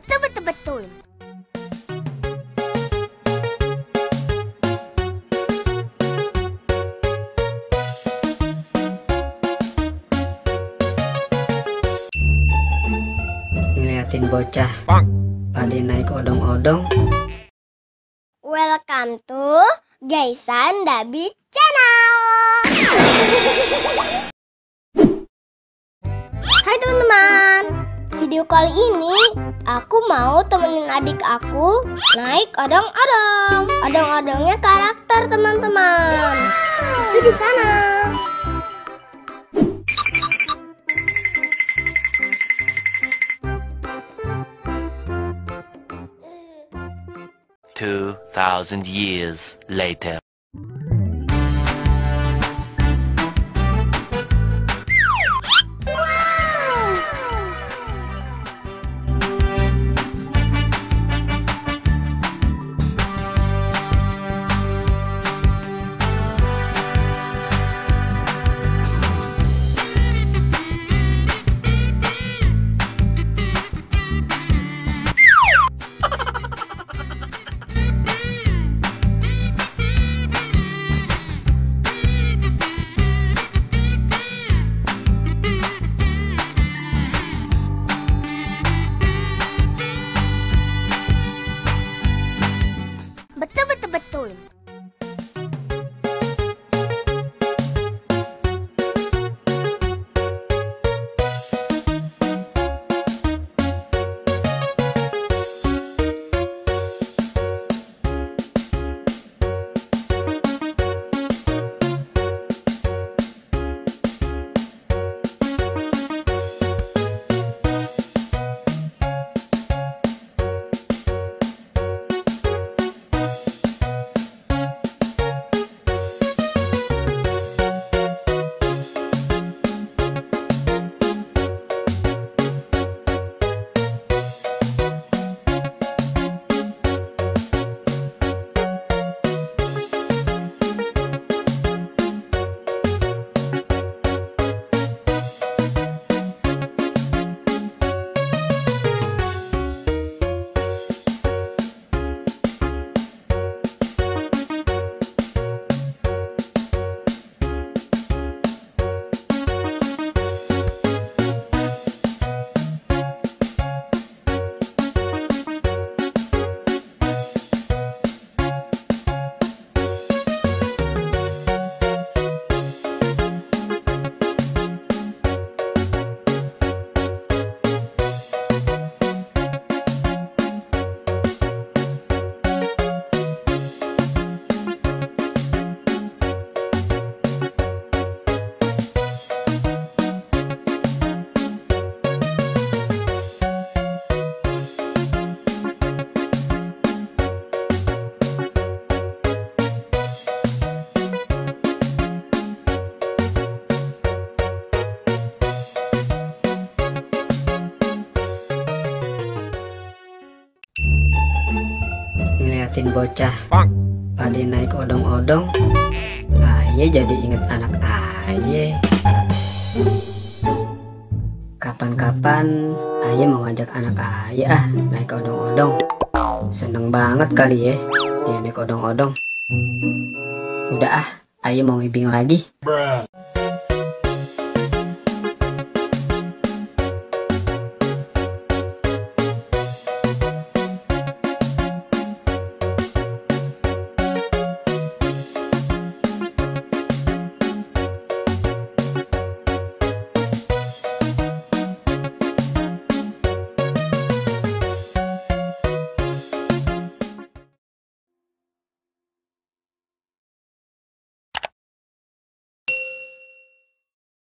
Betul, betul, betul. Ngeliatin bocah pada naik odong-odong. Welcome to Gaisan Dabi Channel. Hai teman-teman, video kali ini aku mau temenin adik aku naik odong-odong. Odong-odongnya karakter teman-teman. Itu di sana. Two 2,000 years later. Betul, betul, betul. Ngeliatin bocah pada naik odong-odong, Aye jadi inget anak Aye. Kapan-kapan Aye mau ngajak anak Aye naik odong-odong. Seneng banget kali ya dia naik odong-odong. Udah Aye mau ngibing lagi.